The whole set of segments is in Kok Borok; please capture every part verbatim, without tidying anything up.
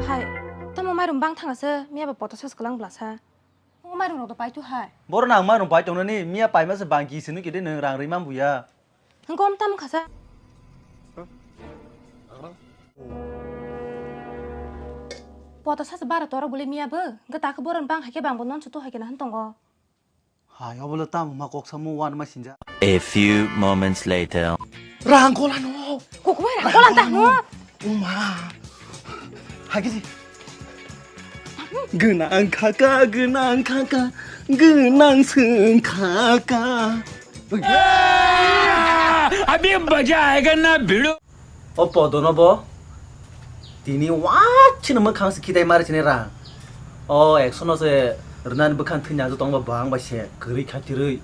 Hai, tamo mairum bang thangase, miya ba poto sas kwlang blasa. O mairum rok do pai tu hai. Boro nang mairum pai tongnani, miya paima se bang kisi nung kide nung rang rimam buya. Hengkom tam khasa. Poto sas bara toro bule miya bo, gata khe boron bang hai khe bang bo non sutu hai khe na han tongo. Hai, obo le tamo ma kok samo wan ma sinja. A few moments later. Rang kola no. Kokbai rang kola ta no. Uma. Hagi si. Gwnang khaka, gwnang khaka, gwnang sung khaka. अभी मजा आएगा ना भिड़ो। O podono bo tini wachino mwkhang se khitai mari sini rang. O ekso no se rwnani bwkhang thwini ajo tongba bang bai se kwrwi khatirwi.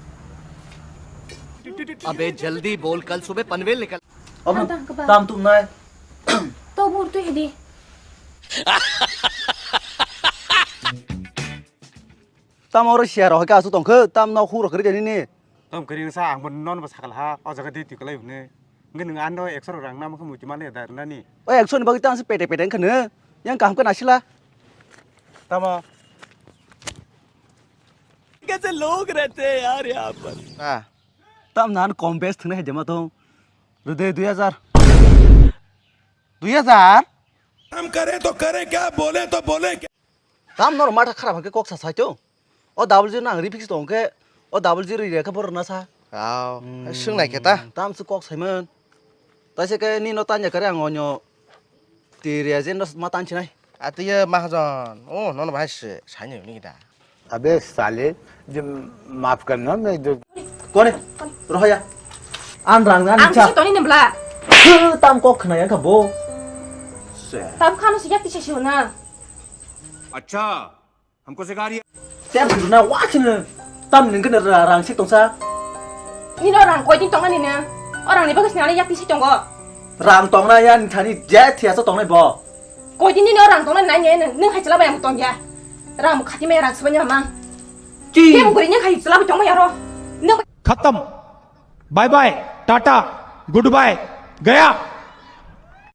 अबे जल्दी बोल, कल सुबह पनवेल निकल। Omo Ang tang keba. Tam tum nai. To bur tu hidi. Tam oro siya rohoi ka asu tongkhe tam no khu rokhri jani ni. Tam kari sa ang bo non bo sakal ha o jaga di tu kalai hune. Nge nung ando ekso rang nam khe muti mane da nani. O ekso ni bagwi tang se pete pete wngkha nw. Yang kaham khe nasila. Tamo. कैसे लोग रहते हैं यार यहाँ पर। Ah. Tam nan kom bes thwngna hai jema tong. Rwde dui hajar. Dui hajar? हम करें तो करें क्या, बोले तो बोले क्या? Tam nor matha kharap hake kok sa sai to. O double zero nang refix tong khe o double zero ri khe borok na sa. Aw, hmm, swng nai khe ta. Tam se kok saiman. Tai se khe ni no tanya kare ang onyo ti ri ajen no ma tan chinai. Atiye mahajon. Oh, nono bahai se sai ni ni da. अबे साले, जो माफ करना, मैं जो Kore, rohaya. An rang an Ang cha. Kisa toni nembla. Tam kok khna yang kha bo. Tam khano siya tisa siya na. अच्छा, हमको सिखा रही है। Tem khna wa chine. Tam ning kene rang sik tongsa. Nino rang koi din tonga nina. Orang ni bagus nana yak tisa tongo. Rang tongna ya ni thani je thia sa tongnai bo. Koi din nino rang tongna nai ne nung hai chala bayam tong ya. Rang khati me rang sibanya mang. Ki. Tem guri ne khai chala tong ya ro. Nung खत्म। Bye bye, tata, goodbye, गया।